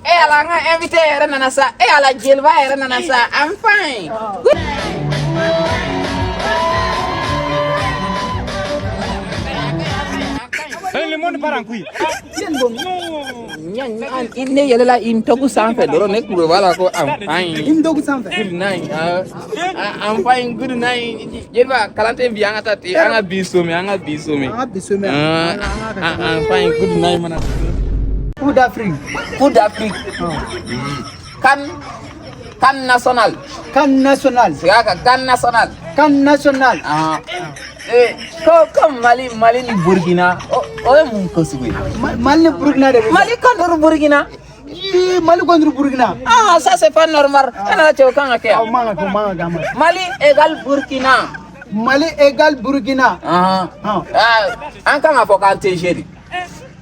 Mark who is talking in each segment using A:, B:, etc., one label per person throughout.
A: E ala, an ka invité yɛrɛ nana sa. E ala, jeliba yɛrɛ nana sa. I'm fine.
B: Le monde part en couille.
A: Ne yɛlɛla i tɔgɔ sanfɛ dɔrɔn, ne kulo b'a la ko I'm fine.
C: I ndogu sanfɛ.
A: Good night. I'm fine. Good night. Jeliba, kalan tɛ bi, an ka taa ten, an ka bi somɛ, an ka bi somɛ.
C: An ka bi somɛ.
A: I'm fine. Good night mana.
C: Coupe d'Afrique.
A: Coupe d'Afrique. CAN, CAN national.
C: CAN national.
A: Segin a kan, CAN national.
C: CAN national.
A: Ah. Eh, ko Mali ni Burkina, o ye mun ko sugu ye?
C: Mali ni Burkina de bɛ.
A: Mali contre Burkina.
C: Ii, Mali contre Burkina.
A: Ah, ça c'est pas normal. E nana cɛ, o kan ka kɛ
C: Aw
A: yan.
C: man ka kɛ, o man ka kɛ, a ma.
A: Mali égale Burkina.
C: Mali égale Burkina.
A: Ah.
C: Ah.
A: Ah, an kan ka fɔ k'an tɛ jouer de.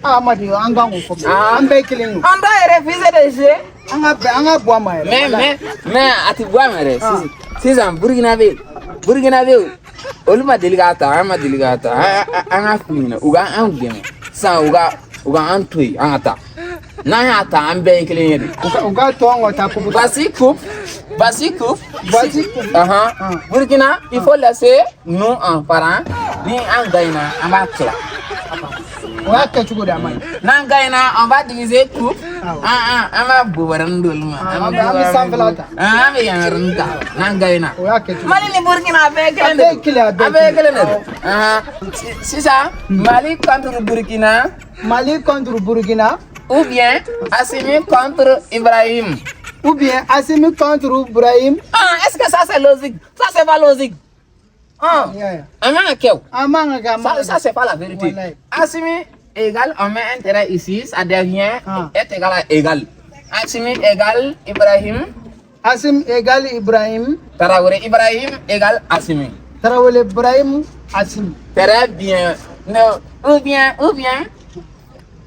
C: Ah, Amadu, an kan k'o fɔ.
A: Ah.
C: An bɛɛ ye kelen ye.
A: On doit refuser de jouer.
C: An ka bɛn, an ka bɔ a ma yɛrɛ.
A: Mais a ti bɔ a ma dɛ.
C: Ah.
A: Sisan Burkina bɛ yen, olu ma deli k'a ta, an ma deli k'a ta. An ka f'u ɲɛna u ka an dɛmɛ sisan, u ka an to yen, an ka taa. N'an y'a ta, an bɛɛ ye kelen ye de.
C: U ka to an ka taa coupe.
A: Voici coupe, voici coupe.
C: Voici coupe.
A: Uh-huh.
C: Ah.
A: Burkina, il faut laisser nous en parents. Ni an gagnera, an b'a tila.
C: O y'a kɛ cogo di, a ma ɲi.
A: N'an gagnera, on va diviser coupe.
C: Awɔ.
A: An b'a bobaranin d'olu ma.
C: Ah, an bɛ sanfɛla ta.
A: Ah, an bɛ yan yɔrɔnin ta n'an gagnera.
C: O y'a kɛ cogo di.
A: Mali ni Burkina, a bɛɛ ye kelen de
C: A bɛɛ ye kelen, a bɛɛ
A: don. A bɛɛ ye
C: kelen.
A: kelen de don. Ah, sisan Mali contre Burkina
C: Mali contre Burkina.
A: ou bien Assimi contre Ibrahim.
C: Ou bien Assimi contre Ibrahim.
A: Ah, est-ce que ça c'est logique? Ça c'est pas logique. Ah,
C: Yeah.
A: an man ka kɛ o.
C: An man ka kɛ, a man
A: Ça,
C: ka
A: ça
C: kɛ.
A: c'est pas la vérité.
C: Wallahi.
A: Assimi égale, on met un trait ici, ça devient
C: Ah.
A: est égal à égal. Assimi égale Ibrahim
C: Assimi égale Ibrahim.
A: Traoré. Ibrahim égale Assimi.
C: Traoré Ibrahim Assimi.
A: Très bien. Non, ou bien,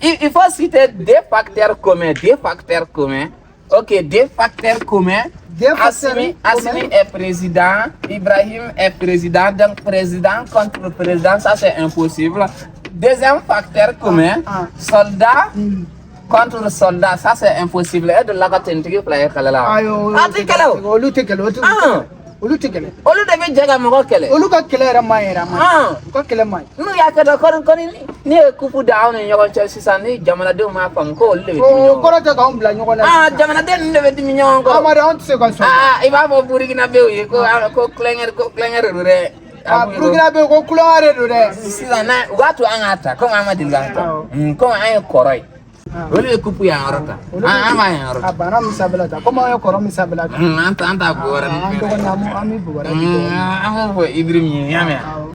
A: il faut citer deux facteurs communs, deux facteurs communs. Ok, deux facteurs communs.
C: Deux facteurs
A: Assimi,
C: communs.
A: Assimi est président, Ibrahim est président, donc président contre président, ça c'est impossible. Deuxième facteur commun,
C: Ah.
A: soldat contre soldat, ça c'est impossible. Et de la tentigi fila ye kɛlɛ la.
C: Ayo.
A: A ti kɛlɛ o.
C: Olu tɛ kɛlɛ, olu tɛ
A: Ah.
C: kɛlɛ. Olu tɛ kɛlɛ.
A: Olu de bɛ jɛ ka mɔgɔ kɛlɛ.
C: Olu ka kɛlɛ yɛrɛ man ɲi yɛrɛ, a man ɲi.
A: Ah.
C: U ka kɛlɛ man ɲi.
A: N'u y'a kɛ dɔrɔn, kɔni ni ye kupu da anw ni ɲɔgɔn cɛ sisan, ni jamanadenw m'a faamu ko olu de bɛ dimi
C: O
A: ɲɔgɔn kɔrɔ.
C: kɔrɔ tɛ k'anw bila ɲɔgɔn na.
A: Ah, jamanaden ninnu de bɛ dimi ɲɔgɔn kɔrɔ.
C: Amadu, anw tɛ se ka sɔn.
A: Ah, i b'a fɔ Burukinabew ye ko ah, ko kulonkɛ de don dɛ.
C: Ah, Burkina bɛ yen ko kulonkɛ de don dɛ.
A: Sisan n'a u b'a to an k'a ta, komi an ma deli k'a ta.
C: Awɔ.
A: Komi an ye kɔrɔ ye.
C: Ah.
A: Olu ye kupu yan yɔrɔ ta.
C: Olu
A: An b'a yan yɔrɔ
C: A
A: ta.
C: banna min sanfɛla ta, komi an ye kɔrɔ min sanfɛla ta.
A: An ta bɔ wɛrɛ
C: An dɔgɔnin, an bɛ bugɔra di dɔgɔnin.
A: An b'o fɔ Ibrahim ye, i y'a mɛn.
C: Awɔ.